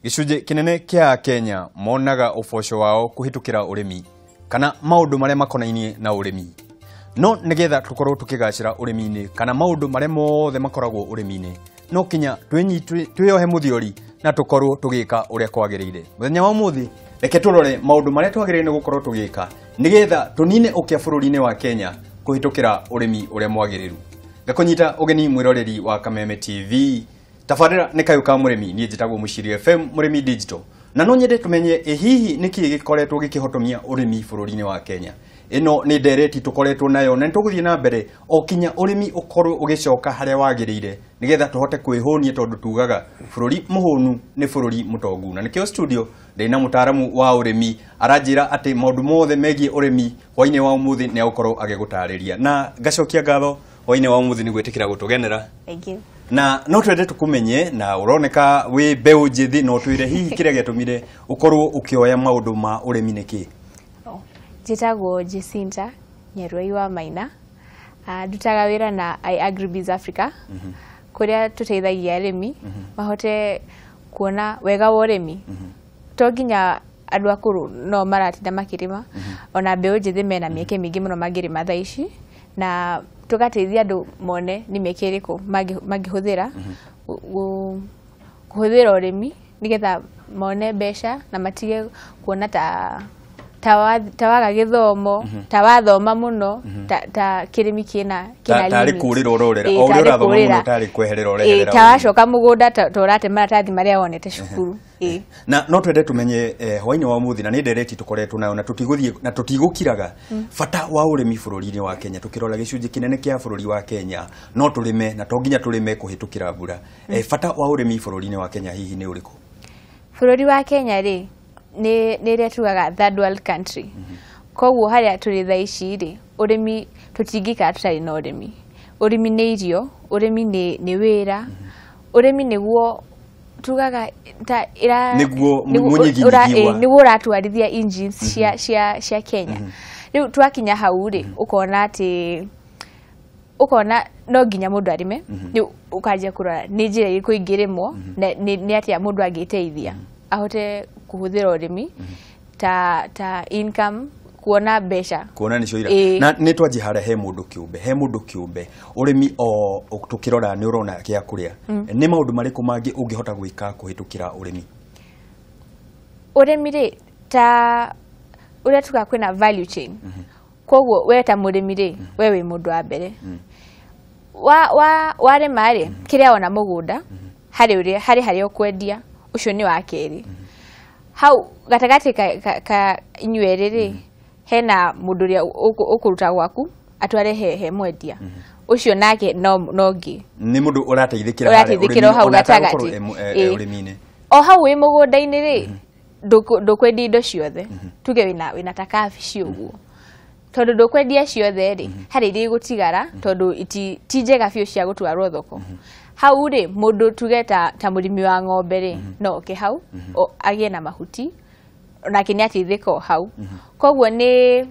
Gĩcunjĩ kĩnene kĩa Kenya monaga ũboco wao kũhĩtũkĩra ũrĩmi kana maũndũ marĩa makonainie na ũrĩmi. No nĩgetha tũkorwo tũkĩgacĩra ũrĩmi-inĩ kana maũndũ marĩa mothe makoragwo ũrĩmi-inĩ, no kinya twĩyohe mũthiori na tũkorwo tũgĩka ũrĩa kwagĩrĩire. Mũthenya wa ũmũthĩ reke tũrore maũndũ marĩa twagĩrĩire nĩ gũkorwo tũgĩka nĩgetha tũnine ũkĩa bũrũri-inĩ wa Kenya kũhĩtũkĩra ũrĩmi ũrĩa mwagĩrĩru. Ngakũnyita ũgeni mwĩroreri wa Kameme TV. Tabarĩra nĩ kayũ ka mũrĩmi, niĩ njĩtagwo Mũciri FM Mũrĩmi Digital. Na no nyende tũmenye ĩ hihi nĩkĩ gĩkoretwo gĩkĩhotomia ũrĩmi bũrũri-inĩ wa Kenya. Ĩno nĩ ndereti tũkoretwo nayo na nĩtũgũthiĩ na mbere o kinya ũrĩmi ũkorwo ũgĩcoka harĩa wagĩrĩire nĩgetha tũhote kwĩhũnia, tondũ tugaga bũrũri mũhũnu nĩ bũrũri mũtongu. Na nĩkĩo studio ndĩna mũtaaramu wa ũrĩmi aranjĩra atĩ maũndũ mothe megiĩ ũrĩmi hwainĩ wa ũmũthĩ nĩ egũkorwo agĩgũtarĩria. Na ngacokia ngatho hwainĩ wa ũmũthĩ nĩ gwĩtĩkĩra gũtũgenera. Thank you. Na no twende tukumenye, na uroneka wĩ mbeũ njĩthĩ, no twĩre hihi kĩrĩa gĩatũmire ũkorwo ũkĩoya maũndũ ma ũrĩmi nĩkĩ? Njĩtagwo Jacinta Nyarwei wa Maina. Ndutaga wĩra na iAgriBiz Africa, kũrĩa tũteithagia arĩmi mahote kuona wega wa ũrĩmi. To nginya andũ akũrũ no maratinda makĩrĩma, ona mbeũ njĩthĩ mena mĩeke mĩingĩ mũno mangĩrĩma thaa ici, na tũgateithia andũ mone nĩ mĩeke ĩrĩkũ mangĩhũthĩra kũhũthĩra ũrĩmi nĩgetha mone mbeca na matige kuona ta waga gĩthomo, ta wathoma mũno, ta kĩrĩmi kĩna tarĩ kũrĩra ũrorera, o ũrĩa ũrathoma mũno tarĩ kweherera ũreherera, ta wacoka mũgũnda ta ũrate maratathi marĩa wonete cukuru. Na no twende tumenye hwainĩ wa ũmũthĩ, na nĩ ndereti tũkoretwo nayo na tũtigũthiĩ na tũtigũkiraga bata wa ũrĩmi bũrũri-inĩ wa Kenya. Tũkĩrora gĩcunjĩ kĩnene kĩa bũrũri wa Kenya no tũrĩme na to nginya tũrĩme kũhĩtũkĩra mbura. Bata wa ũrĩmi bũrũri-inĩ wa Kenya hihi nĩ ũrĩkũ? Bũrũri wa Kenya rĩ nĩ ĩrĩa tugaga third world country. Koguo harĩa tũrĩ thaa ici rĩ, ũrĩmi tũtingĩikara tũtarĩ na ũrĩmi. Ũrĩmi nĩ irio, ũrĩmi nĩ wĩra, ũrĩmi nĩguo tugaga ta ira nĩguo mũnyiginyigi nĩguo ũratwarithia engines cia Kenya. Rĩu twakinya hau rĩ, ũkona atĩ ũkona no nginya mũndũ arĩme. Rĩu ũkanjia kũrora nĩ njĩra ĩrĩkũ ingĩrĩmwo na nĩ atĩa mũndũ angĩteithia ahote kũhũthĩra ũrĩmi ta income, kuona mbeca, kuona nĩcio ira. Na nĩ twanjia harĩa he mũndũ kĩũmbe, he mũndũ kĩũmbe ũrĩmi o tũkĩrora nĩ ũrona gĩa kũrĩa, nĩ maũndũ marĩkũ mangĩ ũngĩhota gwĩka kũhĩtũkĩra ũrĩmi? Ũrĩmi rĩ, ta ũrĩa tugaga kwĩna value chain. Koguo we ta mũrĩmi rĩ, we wĩ mũndũ wa mbere. Warĩma rĩ, kĩrĩa wona mũgũnda harĩ harĩa ũkwendia, ũcio nĩ wa kerĩ. Hau gatagatĩ ka inyuĩ erĩ rĩ, hena mũndũ ũrĩa ũkũruta gwaku atware he mwendia, ũcio nake no ũngĩ nĩ mũndũ ũrateithĩkĩra hau gatagatĩ ũrĩmi-inĩ. O hau wĩ mũgũnda-inĩ rĩ, ndũkwendia indo ciothe, tuge wĩna ta kabici ũguo, tondũ ndũkwendia ciothe rĩ, harĩ iria igũtigara tondũ ti njega biũ cia gũtwarwo thoko. Hau rĩ, mũndũ tuge ta mũrĩmi wa ng'ombe rĩ, no oke hau agĩe na mahuti nake nĩ ateithĩka o hau. Koguo nĩ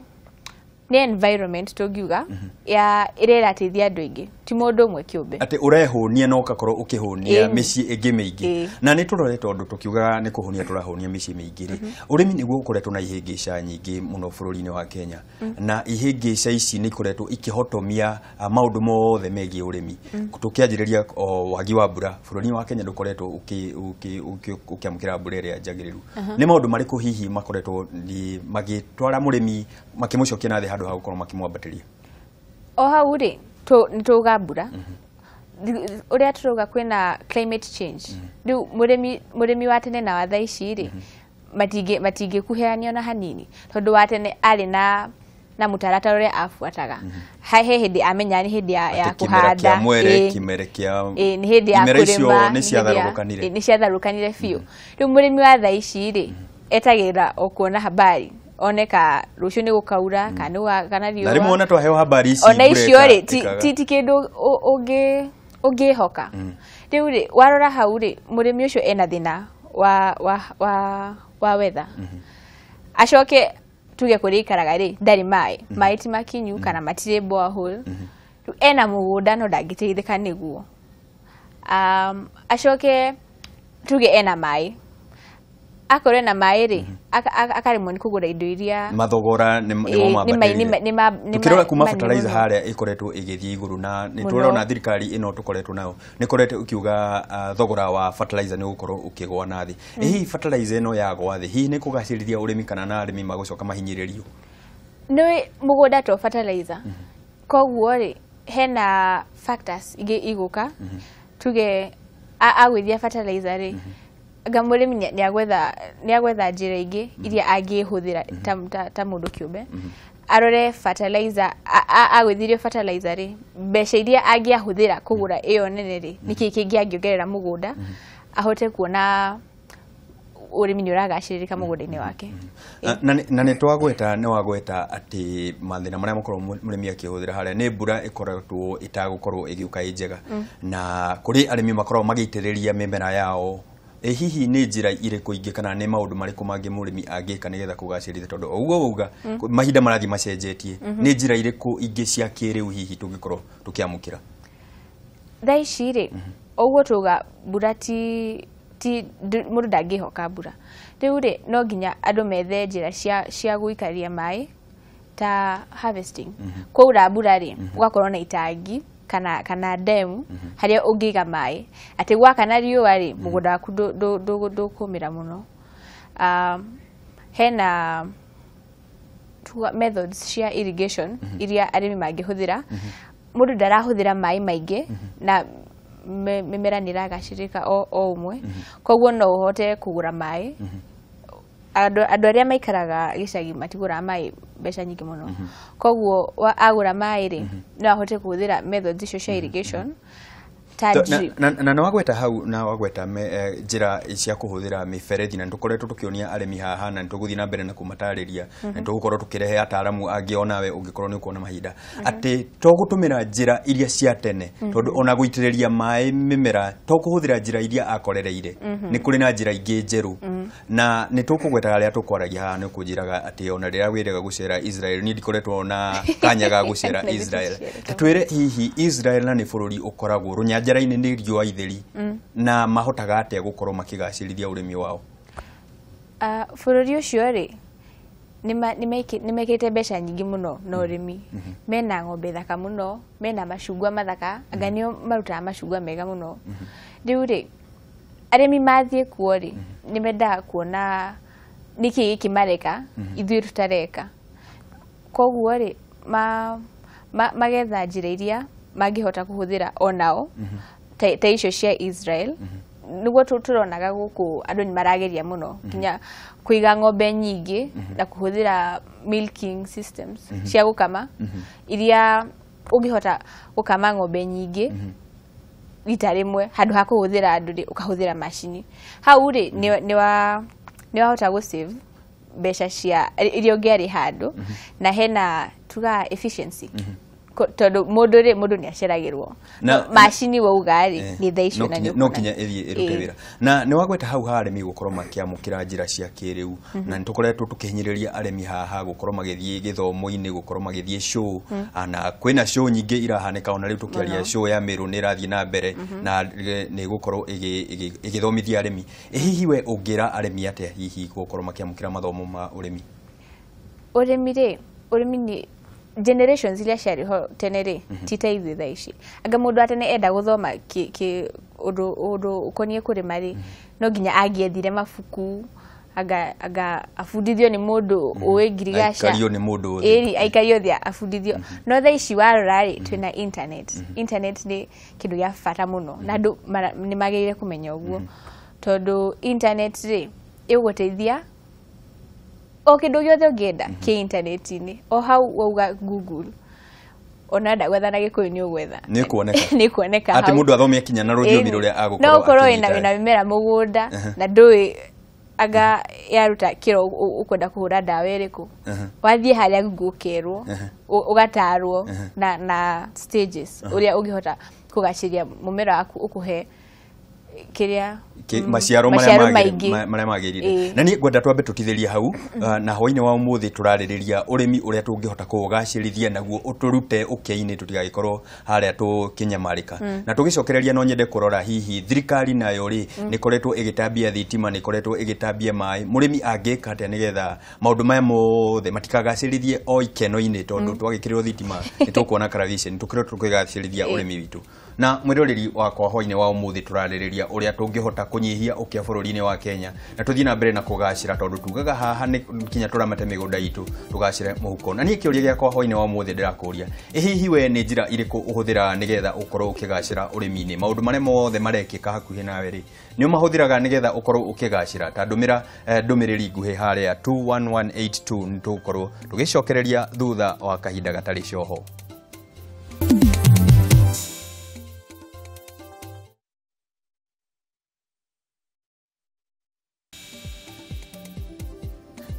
environment tũngiuga ya ĩrĩa ĩrateithia andũ aingĩ, ti mũndũ ũmwe kĩũmbe. Atĩ ũrehũnia na ũgakorwo ũkĩhũnia mĩciĩ ĩngĩ mĩingĩ. Na nĩ tũrore tondũ tũkiugaga nĩ kũhũnia tũrahũnia mĩciĩ mĩingĩ rĩ, ũrĩmi nĩguo ũkoretwo na ihĩngĩca nyingĩ mũno bũrũri-inĩ wa Kenya. Na ihĩngĩca ici nĩ ikoretwo ikĩhotomia maũndũ mothe megiĩ ũrĩmi. Tũkĩanjĩrĩria wagi wa mbura, bũrũri wa Kenya ndũkoretwo ũkĩamũkĩra mbura ĩrĩa njagĩrĩru. Nĩ maũndũ marĩkũ hihi makoretwo magĩtwara mũrĩmi makĩmũcokia na thĩ handũ ha gũkorwo makĩmwambatĩria? O hau rĩ, nĩ tũuga mbura ũrĩa tũrauga kwĩna climate change. Rĩu mũrĩmi wa tene na wa thaa ici rĩ, matingĩkuhĩrania ona hanini, tondũ wa tene arĩ na mũtaratara ũrĩa abuataga. He hĩndĩ amenya nĩ hĩndĩ ya kũhanda, nĩ hĩndĩ ya kũrĩma, nĩ ciatharũkanire biũ. Rĩu mũrĩmi wa thaa ici rĩ, etagĩrĩra o kuona habari, one ka rũciũ nĩ gũkaura kana riũa. Na rĩmwe ona twaheo habari ici ona icio rĩ, ti kĩndũ ũngĩhoka. Rĩu rĩ, warora hau rĩ, mũrĩmi ũcio ena thĩna wa weather. Acoke tuge kũrĩa aikaraga rĩ, ndarĩ maĩ, maĩ ti makinyu kana matirĩ borehole. Rĩu ena mũgũnda no ndangĩteithĩka nĩguo. Acoke tuge ena maĩ, Akorwo na maĩ rĩ, akaremwo nĩ kũgũra indo iria mathogora nĩ mambatĩrire. Tukĩrora kuma fertilizer harĩa ĩkoretwo ĩgĩthiĩ igũrũ, na nĩ tũrona thirikari ĩno tũkoretwo nayo nĩ ĩkoretwo ĩkiuga thogora wa fertilizer nĩ ũgũkorwo ũkĩgwa na thĩ. Hihi fertilizer ĩno yagwa thĩ, hihi nĩ kũgacĩrithia ũrĩmi kana na arĩmi magũcoka mahinyĩrĩrio? Nĩ mũgũnda to fertilizer, koguo rĩ hena factors ingĩ igũka. Tuge agwĩthia fertilizer rĩ, anga mũrĩmi nĩ agwetha njĩra ingĩ iria angĩhũthĩra ta mũndũ kĩũmbe, arore fertilizer, agwĩthirie fertilizer rĩ, mbeca iria angĩahũthĩra kũgũra ĩyo nene rĩ, nĩkĩ kĩngĩ angĩongerera mũgũnda ahote kuona ũrĩmi nĩ ũragacĩrĩka mũgũnda-inĩ wake. Na nĩ twagweta, nĩ wagweta atĩ mathĩna marĩa makoragwo mũrĩmi akĩhũthĩra harĩa nĩ mbura ĩkoretwo ĩtagũkorwo ĩgĩũka ĩ njega, na kũrĩ arĩmi makoragwo magĩitĩrĩria mĩmera yao. Hihi nĩ njĩra irĩkũ ingĩ kana nĩ maũndũ marĩkũ mangĩ mũrĩmi angĩka nĩgetha kũgacĩrithia, tondũ o ũguo wauga mahinda marathiĩ macenjetie, nĩ njĩra irĩkũ ingĩ cia kĩrĩu hihi tũngĩkorwo tũkĩamũkĩra? Thaa ici rĩ, ũguo tuga mbura ti mũndũ ndangĩhoka mbura. Rĩu rĩ, no nginya andũ methe njĩra cia gũikaria maĩ ta harvesting. Kwaura mbura rĩ, ũgakorwo na itangi kana demu harĩa ũngĩiga maĩ, atĩ gwakana riũa rĩ, mũgũnda waku ndũkũmĩra mũno. Hena methods cia irrigation iria arĩmi mangĩhũthĩra, mũndũ ndarahũthĩra maĩ maingĩ na mĩmera nĩ ĩragacĩrĩka o ũmwe. Koguo no ũhote kũgũra maĩ. Andũ arĩa maikaraga gĩcagi matigũraga maĩ mbeca nyingĩ mũno, koguo agũra maĩ rĩ, no ahote kũhũthĩra methods icio cia irrigation ta drip. Na nĩ wagweta hau, na wagweta njĩra cia kũhũthĩra mĩberethi, na nĩtũkoretwo tũkĩonia arĩmi haha, na nĩtũgũthiĩ na mbere na kũmatarĩria, na nĩtũgũkorwo tũkĩrehe ataaramu angĩ onawe ũngĩkorwo nĩ ũkuona mahinda, atĩ to gũtũmĩra njĩra iria cia tene, tondũ ona gũitĩrĩria maĩ mĩmera to kũhũthĩra njĩra iria akorereire, nĩ kũrĩ na njĩra ingĩ njerũ. Na nĩ tũkũgweta harĩa tũkwaragia haha, nĩ ũkũnjĩraga atĩ ona rĩrĩa wĩrĩga gũcera Israel, niĩ ndikoretwo na kanya ga gũcera Israel. Ta twĩre hihi Israel, na nĩ bũrũri ũkoragwo rũnyanjara-inĩ, nĩ riũa itheri, na mahotaga atĩa gũkorwo makĩgacĩrithia ũrĩmi wao? Bũrũri ũcio rĩ, nĩ mekĩte mbeca nyingĩ mũno na ũrĩmi. Mena ng'ombe thaka mũno, mena macungwa mathaka, anga nĩo marutaga macungwa mega mũno. Rĩu rĩ, arĩmi mathiĩ kuo rĩ, nĩ mendaga kuona nĩkĩ gĩkĩ mareka ithuĩ tũtareka. Koguo rĩ, magetha njĩra iria mangĩhota kũhũthĩra onao ta icio cia Israel. Nĩguo tũronaga gũkũ andũ nĩ marageria mũno nginya kũiga ng'ombe nyingĩ na kũhũthĩra milking systems cia gũkama, iria ũngĩhota gũkama ng'ombe nyingĩ rita rĩmwe handũ ha kũhũthĩra andũ rĩ, ũkahũthĩra macini. Hau rĩ, nĩ wahota gũ save mbeca cia iria ũngĩarĩha andũ, na hena tugaga efficiency, tondũ mũndũ rĩ, mũndũ nĩ aceragĩrwo. Macini wauga rĩ, nĩ thaa icio na nĩ no ũkuona. Kinya ĩthiĩ ĩrute wĩra. Na nĩ wagweta hau ha arĩmi gũkorwo makĩamũkĩra njĩra cia kĩrĩu, na nĩ tũkoretwo tũkĩhinyĩrĩria arĩmi haha gũkorwo magĩthiĩ gĩthomo-inĩ, gũkorwo magĩthiĩ show. Na kwĩna show nyingĩ irahanĩka ona rĩu tũkĩaria. Mũno. Show ya Meru nĩ ĩrathiĩ na mbere na nĩ ĩgũkorwo ĩgĩthomithia arĩmi. Hihi we ũngĩra arĩmi atĩa hihi gũkorwo makĩamũkĩra mathomo ma ũrĩmi? Ũrĩmi rĩ, ũrĩmi nĩ generations iria ciarĩ ho tene rĩ, ti ta ithuĩ thaa ici. Anga mũndũ wa tene enda gũthoma kĩ ũndũ ũkoniĩ kũrĩma rĩ, no nginya angĩethire mabuku, anga abundithio nĩ mũndũ ũĩ ngirigaca. Aikario nĩ mũndũ. Ĩni, aikario thĩ abundithio. No thaa ici warora rĩ, twĩna internet. Internet nĩ kĩndũ gĩa bata mũno, na andũ nĩ magĩrĩire kũmenya ũguo, tondũ internet rĩ, ĩgũgũteithia o kĩndũ gĩothe ũngĩenda kĩ internet-inĩ. O hau wauga Google, ona enda gwetha na Gĩkũyũ, nĩ ũgwetha. Nĩ kuoneka. Nĩ kuoneka atĩ hau. Mũndũ athome kinya na rũthiomi Ĩni. rũrĩa agũkorwo No ũkorwo wĩna akĩnyita. wĩna mĩmera mũgũnda na ndũĩ anga yaruta kĩro, ũkwenda kũhũra ndawa ĩrĩkũ, wathiĩ harĩa Google ũkerwo, ũgatarwo na stages ũrĩa ũngĩhota kũgacĩria mũmera waku ũkũhe kĩrĩa Maciaro marĩa magĩrĩire. Na niĩ ngwenda twambe tũtithĩrie hau, na hwainĩ wa ũmũthĩ tũrarĩrĩria ũrĩmi ũrĩa tũngĩhota kũũgacĩrithia naguo ũtũrute ũkĩa-inĩ tũtigagĩkorwo harĩa tũkĩnyamarĩka. Na tũgĩcokereria no nyende kũrora hihi thirikari nayo rĩ nĩ ĩkoretwo ĩgĩtambia thitima, nĩ ĩkoretwo ĩgĩtambia maĩ, mũrĩmi angĩka atĩa nĩgetha maũndũ maya mothe matikagacĩrithie o ikeno-inĩ, tondũ twagĩkĩrĩrwo thitima nĩ tũkuona karaviceni tũkĩrwo tũkĩgacĩrithia ũrĩmi witũ. Na mwĩroreri wakwa hwainĩ wa ũmũthĩ tũrarĩrĩria ũrĩa tũngĩhota kũnyihia ũkĩa bũrũri-inĩ wa Kenya na tũthiĩ na mbere na kũgacĩra, tondũ tugaga haha nĩ kinya tũramate mĩgũnda itũ tũgacĩre mũhuko. Na niĩ kĩũria gĩakwa hwainĩ wa ũmũthĩ ndĩrakũria, ĩ hihi we nĩ njĩra irĩkũ ũhũthĩraga nĩgetha ũkorwo ũkĩgacĩra ũrĩmi-inĩ? Maũndũ marĩa mothe marekĩka hakuhĩ nawe rĩ nĩ ũmahũthĩraga nĩgetha ũkorwo ũkĩgacĩra? Ta ndũmĩra ndũmĩrĩri nguhĩ harĩa 21182 nĩ tũgũkorwo tũgĩcokereria thutha wa kahinda gatarĩ coho.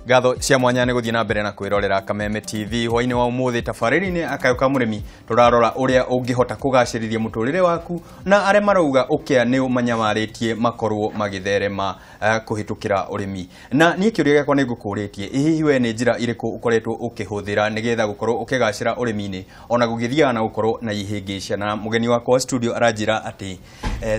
Ngatho cia mwanya nĩ gũthiĩ na mbere na kwĩrorera Kameme TV hwainĩ wa ũmũthĩ tabarĩra-inĩ Akayũ ka Mũrĩmi. Tũrarora ũrĩa ũngĩhota kũgacĩrithia mũtũrĩre waku na arĩa marauga ũkĩa nĩ ũmanyamarĩtie makorwo magĩtherema kũhĩtũkĩra ũrĩmi. Na niĩ kĩũria gĩakwa nĩ ngũkũrĩtie, ĩ hihi we nĩ njĩra irĩkũ ũkoretwo ũkĩhũthĩra nĩgetha gũkorwo ũkĩgacĩra ũrĩmi-inĩ ona gũgĩthiaga na gũkorwo na ihĩngĩca? Na mũgeni wakwa wa studio aranjĩra atĩ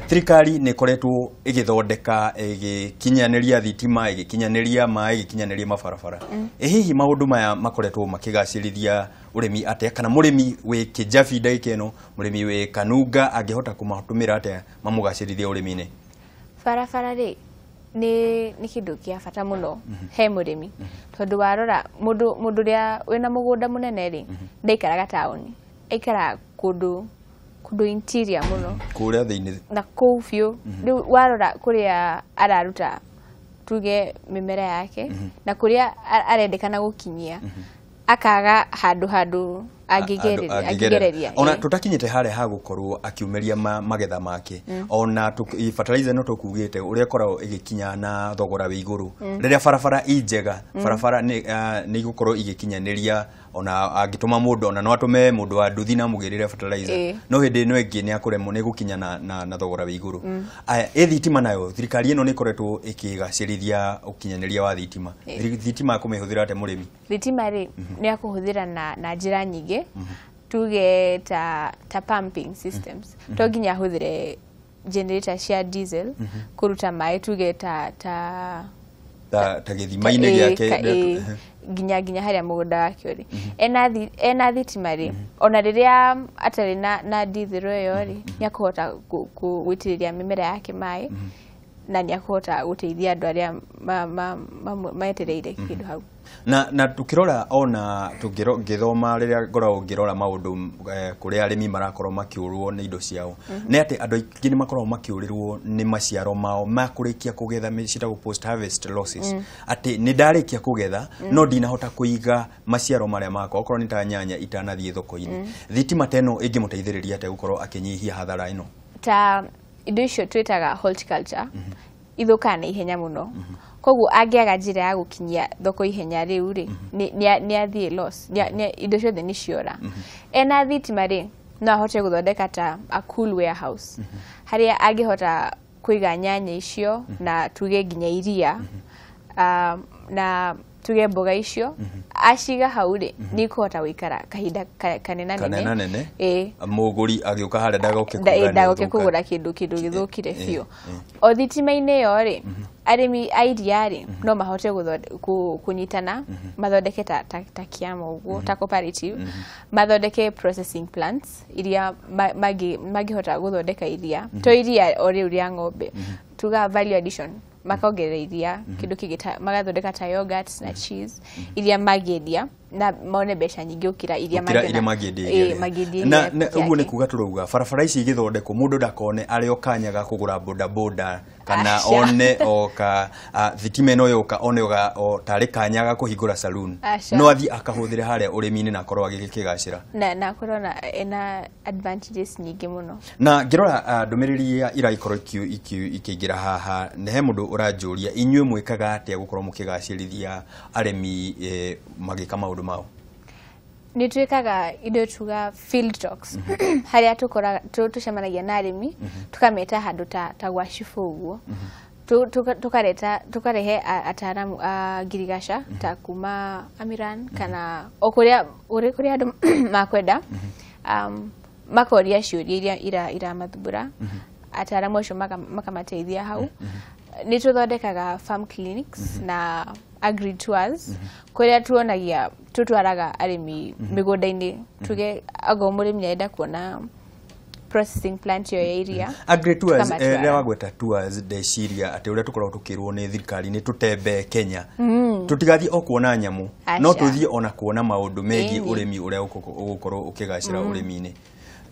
thirikari nĩ ĩkoretwo ĩgĩthondeka, ĩgĩkinyanĩria thitima, ĩgĩkinyanĩria maĩ, ĩgĩkinyanĩria mabarabara. Ĩ hihi maũndũ maya makoretwo makĩgacĩrithia ũrĩmi atĩa? Kana mũrĩmi wĩ Kĩjabi ndagĩka ĩno, mũrĩmi wĩ Kanunga angĩhota kũmatũmĩra atĩa mamũgacĩrithie ũrĩmi-inĩ? Barabara rĩ nĩ kĩndũ kĩa bata mũno he mũrĩmi, tondũ warora mũndũ ũrĩa wĩna mũgũnda mũnene rĩ ndaikaraga taũni, aikaraga kũndũ interior mũno, kũrĩa thĩinĩ na kũu biũ. Rĩu warora kũrĩa araruta tuge mĩmera yake na kũrĩa arendekana gũkinyia akaga handũ angĩgereria. Ona tũtakinyĩte harĩa ha gũkorwo akiumĩria magetha make, ona fertilizer no tũkugĩte ũrĩa ĩkoragwo ĩgĩkinya na thogora wĩ igũrũ. Rĩrĩa barabara i njega, barabara nĩ igũkorwo igĩkinyanĩria, ona angĩtũma mũndũ, ona no atũme mũndũ wa nduthi na amũgĩrĩre fertilizer, no hĩndĩ ĩno ĩngĩ nĩ akũremwo nĩ gũkinya na thogora wĩ igũrũ. Aya, ĩ thitima nayo thirikari ĩno nĩ ĩkoretwo ĩkĩgacĩrithia ũkinyanĩria wa thitima. Thitima akũmĩhũthĩra atĩa mũrĩmi? Thitima rĩ nĩ akũhũthĩra na njĩra nyingĩ, tuge ta pumping systems. To nginya ahũthĩre generator cia diesel kũruta maĩ, tuge ta gĩthima-inĩ gĩake nginya harĩa mũgũnda wake ũrĩ. Ena thitima rĩ, ona rĩrĩa atarĩ na diesel ĩyo rĩ, nĩ akũhota gũitĩrĩria mĩmera yake maĩ na nĩ akũhota gũteithia andũ arĩa maetereire kĩndũ hau. Na tukirora ona tũngĩthoma rĩrĩa ngoragwo ngĩrora maũndũ kũrĩa arĩmi marakorwo makĩũrwo nĩ indo ciao, nĩ atĩ andũ aingĩ nĩ makoragwo makĩũrĩrwo nĩ maciaro mao makũrĩkia kũgetha, ciĩtagwo post harvest losses, atĩ nĩ ndarĩkia kũgetha no ndinahota kũiga maciaro marĩa makwa, okorwo nĩ ta nyanya itanathiĩ thoko-inĩ. Thitima ta ĩno ĩngĩmũteithĩrĩria atĩa gũkorwo akĩnyihia hathara ĩno? Ta indo icio twĩtaga horticulture ithũkaga na ihenya mũno, koguo angĩaga njĩra ya gũkinyia thoko ihenya rĩu rĩ nĩ athiĩ loss, indo ciothe nĩ ciora. Ena thitima rĩ no ahote gũthondeka ta a cool warehouse harĩa angĩhota kũiga nyanya icio na tuge nginya iria na tuge mboga icio, aciga hau rĩ nĩ ikũhota gũikara kahinda kanenanene, mũgũri agĩũka harĩa ndagoke kũgũra kĩndũ gĩthũkire biũ. O thitima-inĩ ĩyo rĩ, arĩmi a iria rĩ no mahote kũnyitana mathondeke ta kĩama ũguo, ta cooperative, mathondeke processing plants iria mangĩhota gũthondeka iria, to iria o rĩu rĩa ng'ombe, tuga value addition, makongerera iria kĩndũ kĩngĩ, magathondeka ta yogurt na cheese iria mangĩendia na mone mbeca nyingĩ gũkĩra iria mangĩendia. Na ũguo nĩ kuga tũrauga barabara ici igĩthondekwo mũndũ ndakone arĩ o kanya ga kũgũra bodaboda kana one o ka thitima ĩno yoka one o tarĩ kanya ga kũhingũra saloon, no athiĩ akahũthĩre harĩa ũrĩmi-inĩ na akorwo agĩkĩgacĩra na akorwo ena advantages nyingĩ mũno. Na ngĩrora ndũmĩrĩri iragĩkorwo ikĩingĩra haha, nĩ he mũndũ ũranjũria inyuĩ mwĩkaga atĩa gũkorwo mũkĩgacĩrithia arĩmi magĩka maũndũ mao? Nĩ twĩkaga indo tuga field talks harĩa tũkoraga tũcemanagia na arĩmi, tũkameta handũ ta gwa cibũ ũguo. Tukareta tukarehe ataaramu a ngirigaca ta kuma Amiran kana o kũrĩa kũrĩa andũ makwenda, makoria ciũria iria iramathumbũra, ataaramu acio makamateithia hau. Nĩ tũthondekaga farm clinics na agri tours kũrĩa tuonagia tũtwaraga arĩmi mĩgũnda-inĩ, tuge akorwo mũrĩmi arenda kuona processing plant ĩyo ya iria. Agri tours. Tukamatwara. Rĩrĩa wagweta tours, ndeciria atĩ ũrĩa tũkoragwo tũkĩrwo nĩ thirikari nĩ tũtembee Kenya, tũtigathiĩ o kuona nyamũ, no Aca. tũthiĩ ona kuona maũndũ megiĩ ũrĩmi ũrĩa ũgũkorwo ũkĩgacĩra ũrĩmi-inĩ.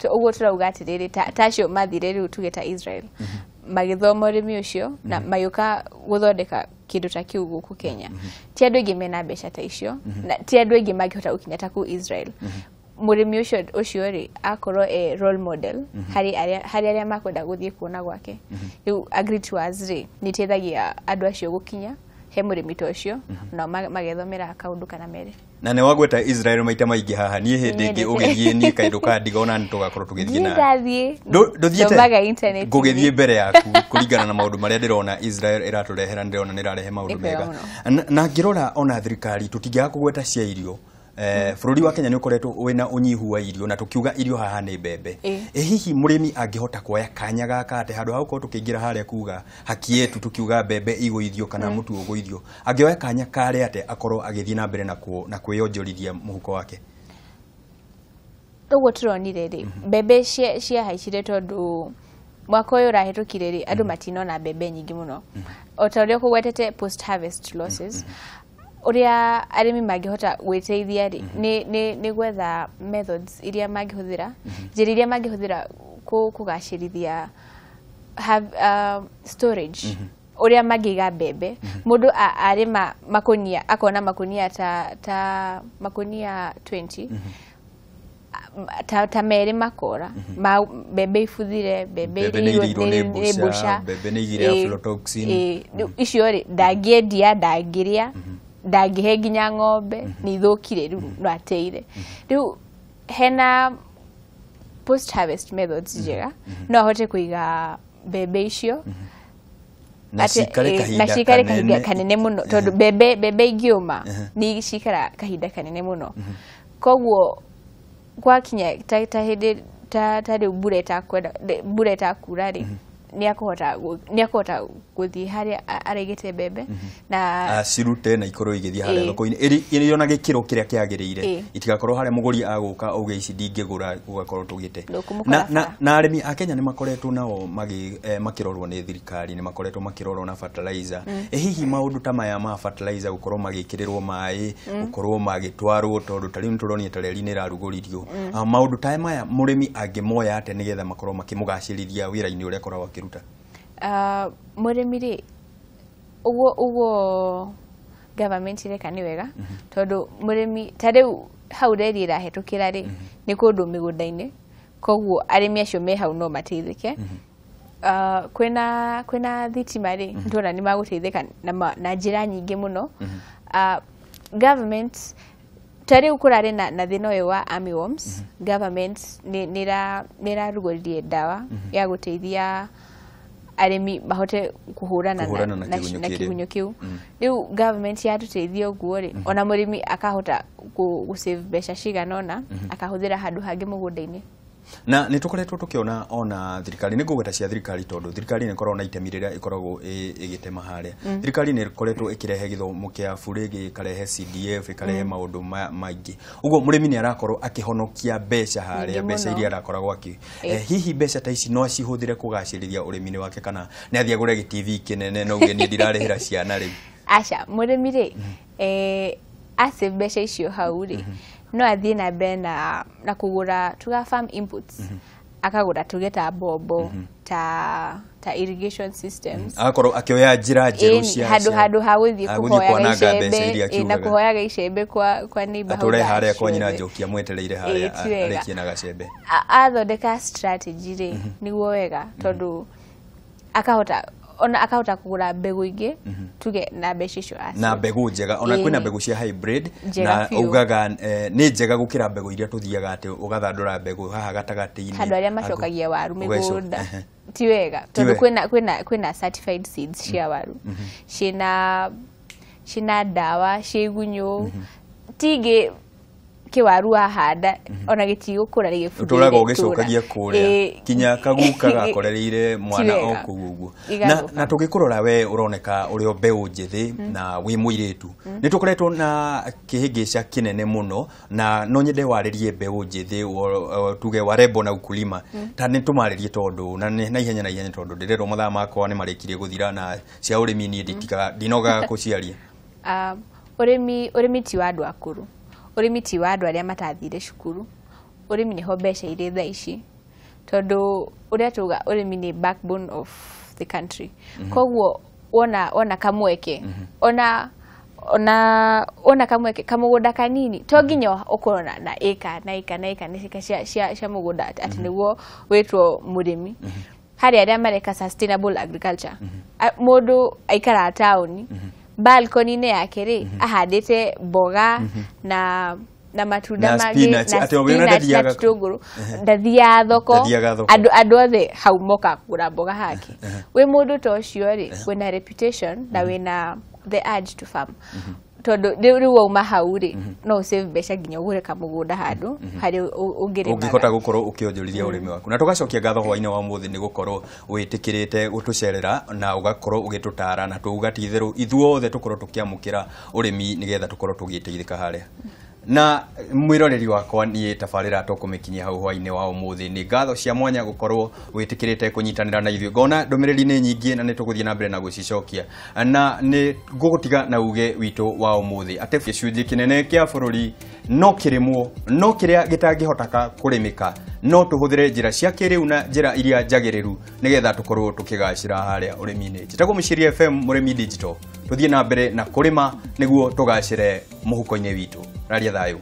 Ũguo tũrauga atĩrĩrĩ, ta acio mathire rĩu tuge ta Israel magĩthoma ũrĩmi ũcio na magĩũka gũthondeka kĩndũ ta kĩu gũkũ Kenya. Ti andũ aingĩ mena mbeca ta icio na ti andũ aingĩ mangĩhota gũkinya ta kũu Israel. Mũrĩmi ũcio rĩ, akorwo e role model harĩ arĩa makwenda gũthiĩ kuona gwake. Rĩu agri tours rĩ, nĩ iteithagia andũ acio gũkinya he mũrĩmi ta ũcio, nao magethomera kaũndũ kana merĩ. Na nĩ wagweta Israel maita maingĩ haha, niĩ hĩndĩ ĩngĩ Nĩnyendete. ũgĩthiĩ, niĩ kaĩndũ kandiga ona nĩ tũgakorwo tũgĩthiĩ Niĩ nawe. ndathiĩ. Ndũthiĩte? Thomaga internet. Ngũgĩthiĩ mbere yaku kũringana na maũndũ marĩa ndĩrona Israel ĩratũrehera, ndĩrona nĩ ĩrarehe maũndũ Nĩ kwega mega. mũno. Na ngĩrora ona thirikari, tũtingĩaga kũgweta cia irio. Bũrũri wa Kenya nĩ ũkoretwo wĩna ũnyihu wa irio, na tũkiuga irio haha nĩ mbembe. Ĩ hihi mũrĩmi angĩhota kuoya kanya gaka atĩ handũ ha gũkorwo tũkĩingĩra harĩa kuga haki yetu, tukiuga mbembe igũithio kana mũtu ũgũithio, angĩoya kanya karĩa atĩ akorwo agĩthiĩ na mbere na kwĩyonjorithia mũhuko wake? Ũguo tũronire rĩ, mbembe ciahaicire tondũ mwaka ũyũ ũrahĩtũkire rĩ, andũ matinona mbembe nyingĩ mũno, o ta ũrĩa ũkũgwetete post harvest losses. Ũrĩa arĩmi mangĩhota gwĩteithia rĩ, nĩ gwetha methods iria mangĩhũthĩra, njĩra iria mangĩhũthĩra kũgacĩrithia storage, ũrĩa mangĩiga mbembe. Mũndũ arĩma makũnia, akona makũnia ta makũnia 20, ta merĩ makora ma mbembe ibuthire, mbembe Mbembe nĩ irĩirwo irĩirwo nĩ nĩ mbũca, mbũca, mbembe nĩ igĩrĩ aflatoxin. Rĩu icio rĩ, ndangĩendia, ndangĩrĩa, ndangĩhe nginya ng'ombe, nĩ ithũkire, rĩu no ateire. Rĩu hena post harvest methods njega no ahote kũiga mbembe icio na cikare kahinda na cikare kahinda kanene. Kanene mũno, tondũ mbembe ingĩũma nĩ cikara kahinda kanene mũno. Koguo gwakinya ta hĩndĩ ta rĩu mbura ĩtakwenda, mbura ĩtakura rĩ, nĩ akũhota gũthiĩ harĩa araigĩte mbembe na acirute na ikorwo igĩthiĩ harĩa thoko-inĩ ĩrĩ ona gĩkĩro kĩrĩa kĩagĩrĩire, itigakorwo harĩa mũgũri agũka auge ici ndingĩgũra, gũgakorwo tũgĩte. Ndũkũmũkora bara. Na arĩmi a Kenya nĩ makoretwo nao makĩrorwo nĩ thirikari, nĩ makoretwo makĩrorwo na fertilizer. Hihi maũndũ ta maya ma fertilizer gũkorwo magĩkĩrĩrwo maĩ, gũkorwo magĩtwarwo, tondũ ta rĩu nĩ tũronire ta reri nĩ ĩrarugũririo. Maũndũ ta maya mũrĩmi angĩmoya atĩa nĩgetha makorwo makĩmũgacĩrithia wĩra-inĩ ũrĩa akoragwo akĩruta? Mũrĩmi rĩ, ũguo government ĩreka nĩ wega, tondũ mũrĩmi ta rĩu hau reri ĩrahĩtũkĩra rĩ, nĩ kũndũ mĩgũnda-inĩ, koguo arĩmi acio me hau no mateithĩke. Kwĩna thitima rĩ, nĩtũrona nĩ magũteithĩka na njĩra nyingĩ mũno. Government ta rĩu kũrarĩ na thĩna ũyũ wa armyworms, government nĩ ĩrarugũririe ndawa ya gũteithia arĩmi mahote kũhũrana Kũhũrana na kĩgunyũ na kĩrĩa. Kĩgunyũ kĩu. Rĩu government yatũteithia ũguo rĩ, ona mũrĩmi akahota gũ save mbeca cigana ũna, akahũthĩra handũ hangĩ mũgũnda-inĩ. Na nĩ tũkoretwo tũkĩona ona thirikari, nĩ ngũgweta cia thirikari tondũ thirikari nĩ ĩkoragwo na itemi rĩrĩa ĩkoragwo ĩgĩtema harĩa. Thirikari nĩ ĩkoretwo ĩkĩrehe gĩthomo kĩa bure, ĩkarehe CDF, ĩkarehe maũndũ maingĩ ũguo mũrĩmi nĩ arakorwo akĩhonokia mbeca harĩa, Nyingĩ mbeca mũno. iria arakoragwo akĩ hihi mbeca ta ici no acihũthĩre kũgacĩrithia ũrĩmi-inĩ wake, kana nĩ athiĩ agũre gĩ-TV kĩnene no uge niĩ ndirarĩhĩra ciana rĩu? Aca, mũrĩmi rĩ, asave mbeca icio hau rĩ, no athiĩ na mbere na kũgũra tuga farm inputs, akagũra tuge ta mbombo, ta irrigation systems. Agakorwo akĩoya njĩra njerũ cia handũ handũ ha gũthiĩ ha gũthiĩ kũhoyaga kwananga mbeca icembe iria na akiugaga. Kũhoyaga icembe kwa neighbor hau atũre thaa harĩa kwa nyina ciothe. Njoki amwetereire harĩa Ti wega. arĩkie na gacembe. Athondeka strategy rĩ, nĩguo wega, tondũ akahota Ona akahota kũgũra mbegũ ingĩ tuge na mbeca icio na mbegũ njega ona kwĩna mbegũ cia hybrid na ugaga nĩ njega gũkĩra mbegũ iria tũthiaga atĩ ũgathandũra mbegũ haha gatagatĩ-inĩ handũ arĩa macokagia waru mĩgũnda ti wega tondũ kwĩna certified seeds cia waru ciĩna ndawa cia igunyũ tingĩ kĩwaru wahanda ona gĩtigũkũra nĩ gĩbuthu ũtũraga ũgĩcokagia kũrĩa kinya kaguka gakorereire mwana o kũu ũguo. Na tũgĩkũrora we ũroneka ũrĩ o mbeũ njĩthĩ na wĩ mũirĩtu, nĩ tũkoretwo na kĩhĩngĩca kĩnene mũno na no nyende warĩrie mbeũ njĩthĩ tuge warembo na ukulima ta nĩ tũmarĩrie tondũ na naihenya naihenya tondũ ndĩrerwo mathaa makwa nĩ marĩkirie gũthira na cia ũrĩmi niĩ ndinogaga kũciaria. Ũrĩmi ti wa andũ akũrũ, ũrĩmi ti wa andũ arĩa matathire cukuru, ũrĩmi nĩho mbeca irĩ thaa ici tondũ ũrĩa tuga ũrĩmi nĩ backbone of the country. Koguo wona kamweke ona kamweke kamũgũnda kanini to nginya ũkorwo na ĩka na ĩka na ĩka na ĩka cia mũgũnda atĩ nĩguo wĩtwo mũrĩmi. Harĩ arĩa mareka sustainable agriculture, mũndũ aikaraga taũni balcony-inĩ yake rĩ ahandĩte mboga na matunda mangĩ na spinach na gĩtũngũrũ, ndathiaga thoko, andũ othe hau moka kũgũra mboga hake. Wĩ mũndũ ta ũcio rĩ wĩna reputation na wĩna the urge to farm tondũ rĩu wauma hau rĩ no ũsave mbeca nginya ũgũre kamũgũnda handũ harĩa ũngĩrĩmaga ũngĩhota gũkorwo ũkĩonjorithia ũrĩmi waku. Na tũgacokia ngatho hwainĩ wa ũmũthĩ nĩ gũkorwo wĩtĩkĩrĩte gũtũcerera na ũgakorwo ũgĩtũtara na tũuga ti itherũ ithuothe tũkorwo tũkĩamũkĩra ũrĩmi nĩgetha tũkorwo tũgĩteithĩka harĩa. Na mwiroreri wakwa niĩ tabarĩra tũkũmĩkinyia hau hwainĩ wa ũmũthĩ. Nĩ ngatho cia mwanya gũkorwo wĩtĩkĩrĩte kũnyitanĩra na ithuĩ. Ngona ndũmĩrĩri nĩ nyingĩ na nĩ tũgũthiĩ na mbere na gũcicokia, na nĩ ngũgũtiga na uge witũ wa ũmũthĩ atĩ gĩcunjĩ kĩnene kĩa bũrũri no kĩrĩmwo, no kĩrĩa gĩtangĩhoteka kũrĩmĩka no tũhũthĩre njĩra cia kĩrĩu na njĩra iria njagĩrĩru nĩgetha tũkorwo tũkĩgacĩra harĩa ũrĩmi-inĩ. Njĩtagwo Mũciria FM Mũrĩmi Digital, tũthiĩ na mbere na kũrĩma nĩguo tũgacĩre mũhuko-inĩ witũ. Raria thayũ.